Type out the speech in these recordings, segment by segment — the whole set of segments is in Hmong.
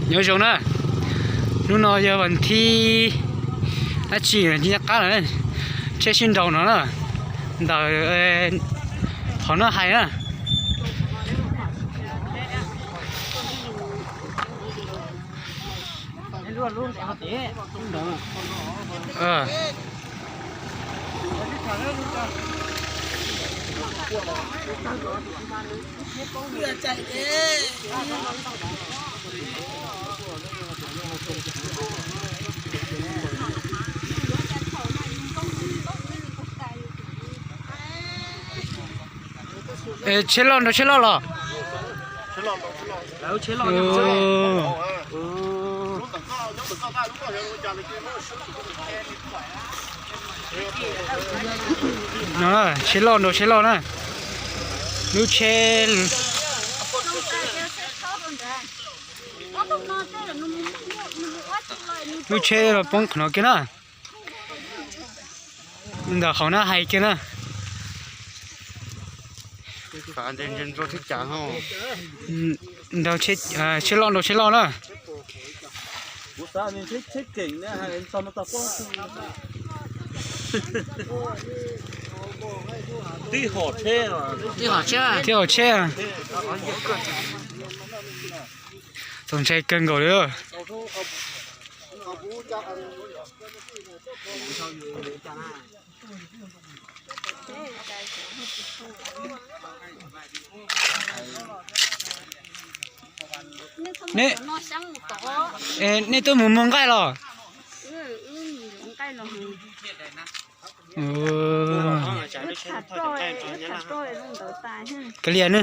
Nyob zoo na, hnub no yog vas thib dab tsi nyob qab lawm, tsheb sib nraus no na, ntawm qhov no hais na. Tsheb loj nrog tsheb loj los? Tsheb loj nrog tsheb loj na. Lub tsheb, lub tsheb los poob qhov no kiag na. Ntawm hauv na hais kiag na. Nrog tsheb loj nrog tsheb loj na. Tib hom tsheb. Txaus ntshai kawg nkaus li. Nej, nej tuaj mus muag nqaij los? Kav liam ne.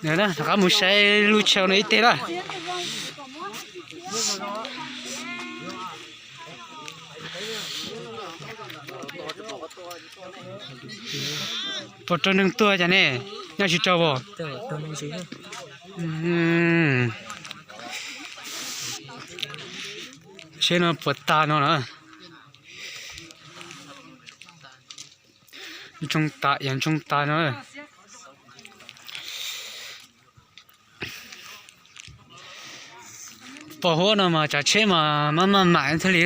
Rov qab mus saib lub chaw no ib teg na. Puas raug neeg tuag cas ne? Nyob tsis raug os. Tsheb no puas tag no na. Ntsoog tas, yog ntsoog tas no. Pom huab no mas tsav tsheb mas maj maj mam thiaj li.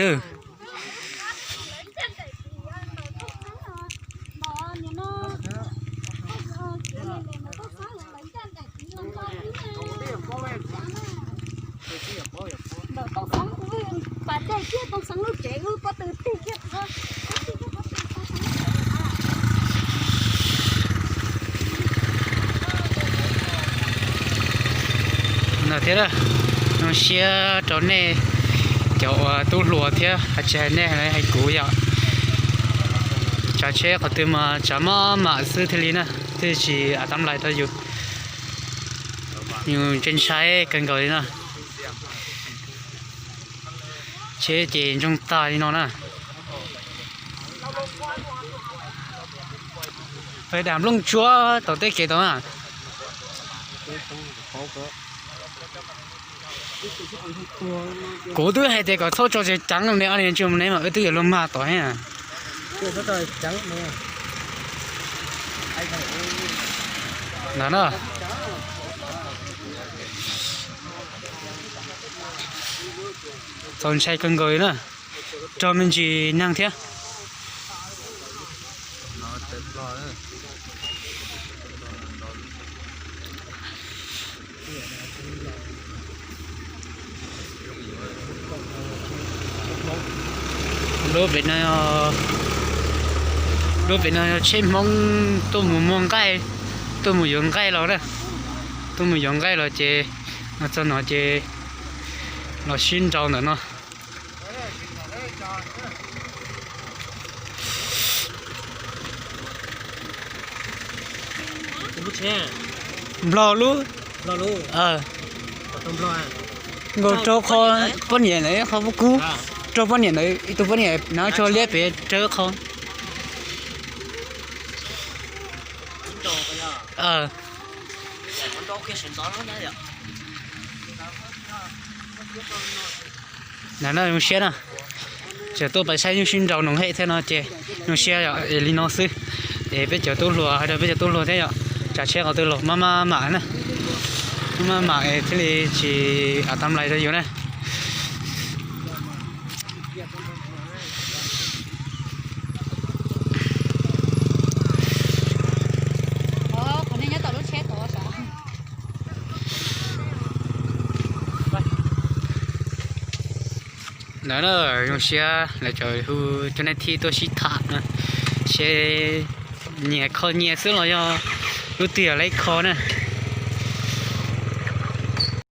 No thiab, zoo siab rau nej cov uas tub hluas thiab, hais tsis hais nej hais kuv yom. Tsav tsheb qhov twg mas tsav maj mam xwb thiaj li na, thiaj tsis a tab lais rau yus. Yus ntshai ntshai kawg nkaus li no. Tsheb ces ntsoog tag li no na. Peb dam nplooj tsuab tom tej kev tod na. Kuv twb hais tias kom txhob tso tsev ceev ne, ob niag ntsis ne mas wb twb yuav luag mag tod thiab. Ntawd na. Txaus ntshai kawg nkaus li na. Raug me ntsis neeg thiab. Lub pem no, lub pem no yog tsheb Hmoob tuaj mus muag nqaij, tuaj mus yuav nqaij los na. Tuaj mus yuav nqaij los ces no txog no ces los sib nraus ntawm no. Nplog lub, nkaus rau qhov poj niam ntawd qhov kub, rau poj niam ntawd ib tug poj niam hnav tsho liab pem rau qhov. Zoo siab na, tseem tuaj pais saib nyuj sib nraus noom hem thiab no ces zoo siab yom. Es li no xwb, es peb cov tub hluas hais rau peb cov tub hluas thiab yom, Cas tsheb qhov twg los maj maj mam na, maj maj mam es thiaj li tsis av tab nplais rau yus na. Ntawd na, zoo siab lawv tseem hu cov neeg thij tuaj sib tham na, seb nyias kho nyias xwb los yog lub twg yog lawv kho na.